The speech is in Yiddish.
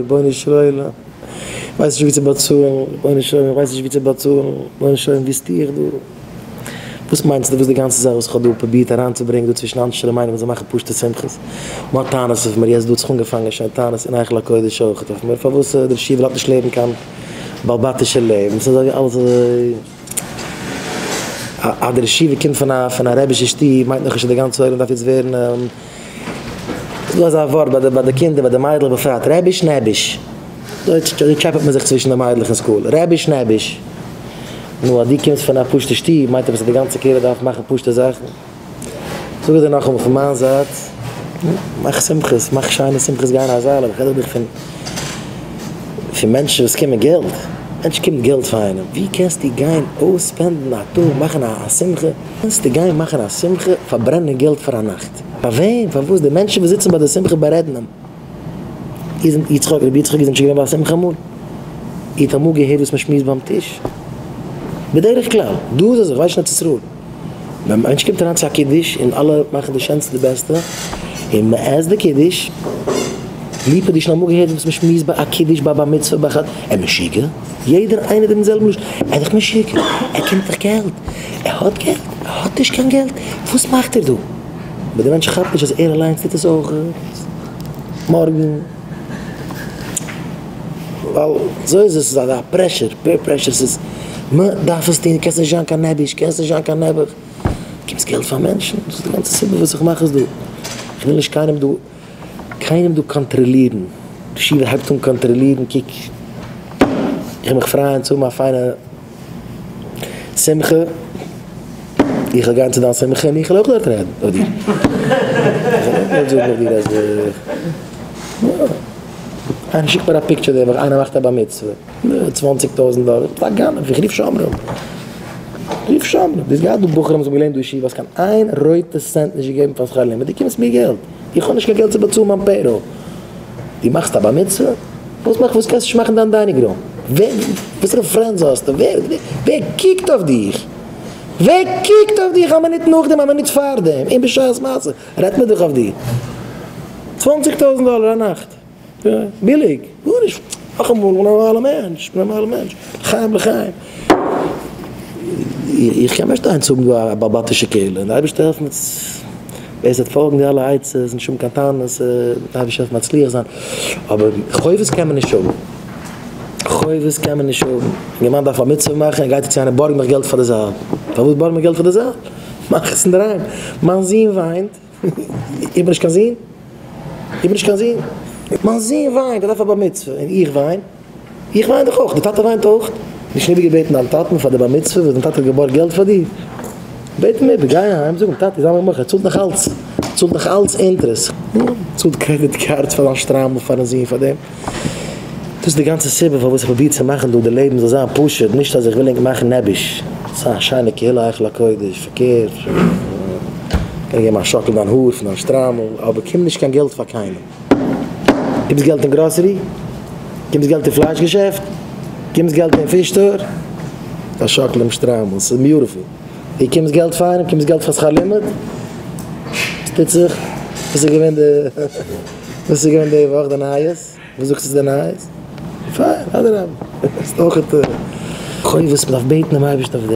רבונו של עולם, איך ווייס נישט ווי צו באצאלן, רבונו של עולם, איך ווייס נישט ווי צו באצאלן, רבונו של עולם, וואו טו איך דא? וואס מיינסטו וואס די גאנצע זאך וואס איך האב דא פרובירט אריינצוברענגען דא צווישן אנשי שלומינו מען זאל מאכן פשוטע שמחות? מען האט טענות אויף מיר, יעצט דא האט זיך אנגעפאנגען שוין טענות אין היכל הקודש אויך אויף מיר, פארוואס דער ישיבה לאזט נישט לעבן קיין בעל בתישע לעבן, ס'איז אזוי אלעס אזוי. אז דער ישיבה קומט פון א פון א רעבישע שטוב מיינט נאכנישט אז די גאנצע עולם דארף יעצט ווערן. ס'איז דא אזא ווארט ביי די ביי די קינדער ביי די מיידלעך בפרט, רעביש נעביש. אזוי טשעפעט מען זיך צווישן די מיידלעך אין school, רעביש נעביש. נו אז דו קומסט פון א פשוטע שטוב מיינט עפעס אז די גאנצע קהילה דארף מאכן פשוטע זאכן? זאג איך דיר נאכאמאל פון מיין זייט, מאך שמחות, מאך שיינע שמחות גיי אין א זאל, אבער איך רעד דאך פון פון מענטשן וואס קומען געלט, מענטש קומט געלט פאר איינעם, ווי קענסטו גיין אויסספענדן א טאג מאכן א שמחה, קענסטו גיין מאכן א שמחה פארברענען געלט פאר א נאכט, פאר וועם? פארוואס? די מענטשן וואס זיצן ביי די שמחה בארעדן אים. איר זענט יצחק, רבי יצחק איר זענט שוין געווען ביי א שמחה אמאל? איר האט אמאל געהערט וואס מען שמועסט ביים טיש? בדרך כלל, דא איז אזוי, כ'ווייס נישט אין ארץ ישראל. ווען א מענטש קומט אריין צו א קידוש און אלע מאכן די שענסטע די בעסטע, און מען עסט די קידוש, ליפא דו שוין אמאל געהערט וואס מען שמועסט ביי א קידוש ביי א בר מצוה ביי א חתונה? ער משוגע? יעדער איינער דעם זעלבן לשון, ער איז דאך משוגע, ער קומט דאך געלט, ער האט געלט? ער האט נישט קיין געלט, וואס מאכט ער דא? אבער דער מענטש כאפט נישט אז ער אליינס טוט עס אויך מארגן. ווייל אזוי איז עס, ס'איז אזא pressure, peer pressure, ס'איז מ' דארף עס טון, קענסט נישט זיין קיין נעביש, קענסט נישט זיין קיין נעבעך, קומסט געלט פאר מענטשן, דאס איז די גאנצע סיבה וואס איך מאך עס דא, איך וויל נישט קיינעם דא, קיינעם דא קאנטראלירן, די ישיבה הייבט אן קאנטראלירן, קוק, איך וויל מיך פרייען צו האבן א פיינע שמחה, איך וועל גיין צו דיין שמחה און איך וועל אויך דארט רעדן אויף דיר, איך וועל אויך דארט זאגן אויף דיר אז. איינער שיקט מיר א picture די וואך איינער מאכט א בר מצוה, צוואנציג טויזענט דאלער, ביסט א גנב, איך רוף שומרים, רוף שומרים, דו האסט געהאט דא בחורים וואס האבן געלערנט דא ישיבה האסט קיין איין רויטע סענט נישט געגעבן פאר שכר לימוד, דו קומסט מיר געלט, איך האב נישט קיין געלט צו באצאלן מיין payroll, דו מאכסט א בר מצוה? וואס מאכסט וואס קענסט נישט מאכן דיין dining room? ווער וואסערע friends האסטו? ווער ווער קוקט אויף דיך? ווער קוקט אויף דיך א מינוט נאכדעם א מינוט פארדעם און בשעת מעשה? רעדט מען דאך אויף דיר. צוואנציג טויזנט דאלער א נאכט. ביליג. גארנישט. נאכאמאל, כ'בין א נארמאלע מענטש. כ'בין א נארמאלע מענטש. לחיים לחיים. איך קען באשטיין צו האבן דא א בעל בתישע קהילה. און די אייבערשטער העלפן ווער ס'וועט פאלגן די אלע עצות, נישט האבן קיין טענות, די אייבערשטער העלפן מצליח זיין. אבער חובות קען מען נישט האבן. חובות קען מען נישט האבן. אינגערמאן דארף א מצוה מאכן, ער גייט צו איינעם בארג מיך געלט פאר די זאל. פארוואס בארג מיך געלט פאר די זאל? מאך עס אינדערהיים. מיין זון וויינט. איך בין נישט קיין זון. איך בין נישט קיין זון. מיין זון וויינט, ער דארף א בר מצוה. און איך וויין. איך וויין דאך אויך. די טאטע וויינט אויך. נישט איבערגעבעטן דיין טאטן פאר די בר מצוה וואס דיין טאטע האט געבארגט געלט פאר דיר. בעט אים איבער. גיי אהיים זאג אים, טאטי זיי מיר מוחל, ער צאלט נאך אלץ. צאלט נאך אלץ interest. צאלט credit cards פאר זיין שטריימל פארן זון פאר דעם. דאס איז די גאנצע סיבה פארוואס איך פרוביר צו מאכן דא די לעבן זאל זיין פשוט, נישט אז איך וויל ענק מאכן נעביש. ס'איז א שיינע קהילה היכל הקודש, פארקערט, קען געבן א שאקל דיין האר פון דיין שטריימל, אבער קום נישט קיין געלט פאר קיינעם. קומסט געלט אין גראסערי? קומסט געלט אין פלייש געשעפט? קומסט געלט אין fish store? א שאקל דעם שטריימל, ס'איז beautiful. דו קומסט געלט פאר איינעם? קומסט געלט פאר שכר לימוד? וואס טוט זיך? וואס איז געווען די. וואס איז געווען די וואך די נייעס? וואס זאגסטו צו די נייעס? פיין, אדרבה. ס'איז אויך חובות, מ'דארף בעטן דעם אייבערשטן אויף דעם.